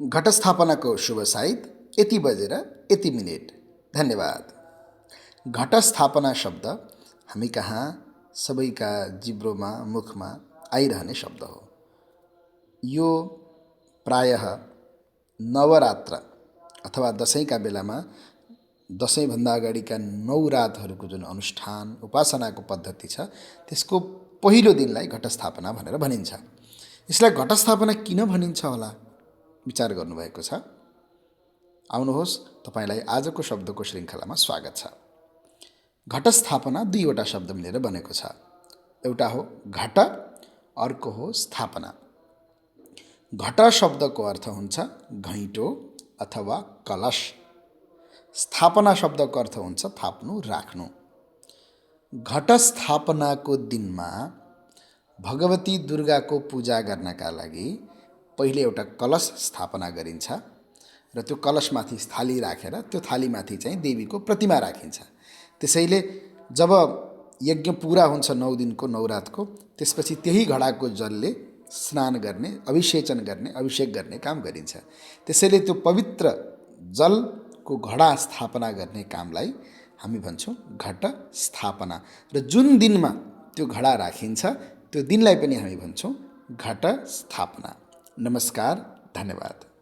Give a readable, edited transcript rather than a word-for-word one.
घटस्थापनाको शुभ साइत यति बजेर यति मिनेट। धन्यवाद। घटस्थापना शब्द हामी कहाँ सबैका जिब्रोमा मुखमा आइरहने शब्द हो। यो प्रायः नवरात्र अथवा दसैँका बेलामा दसैँभन्दा अगाडिका 9 रातहरूको जुन अनुष्ठान उपासनाको पद्धति छ त्यसको पहिलो दिनलाई घटस्थापना भनेर भनिन्छ। यसलाई घटस्थापना किन भनिन्छ होला विचार गर्नुभएको छ। आउनुहोस् तपाईलाई आजको शब्दको श्रृङ्खलामा स्वागत छ। घटस्थापना दुईवटा शब्द मिलेर बनेको छ। एउटा हो घट, अर्को हो स्थापना। घट शब्दको अर्थ हुन्छ घैँटो अथवा कलश। स्थापना शब्दको अर्थ हुन्छ थाप्नु, राख्नु। घटस्थापनाको दिनमा भगवती दुर्गाको पूजा गर्नका लागि पहिले एउटा कलश स्थापना गरिन्छ र त्यो कलशमाथि थाली राखेर त्यो थालीमाथि चाहिँ देवीको प्रतिमा राखिन्छ। त्यसैले जब यज्ञ पुरा हुन्छ 9 दिनको 9 रातको, त्यसपछि त्यही घडाको जलले स्नान गर्ने, अभिषेचन गर्ने, अभिषेक गर्ने काम गरिन्छ। त्यसैले त्यो पवित्र जलको घडा स्थापना गर्ने कामलाई हामी भन्छौँ घट स्थापना। र जुन दिनमा त्यो घडा राखिन्छ त्यो दिनलाई पनि हामी भन्छौँ घट स्थापना। नमस्कार, धन्यवाद।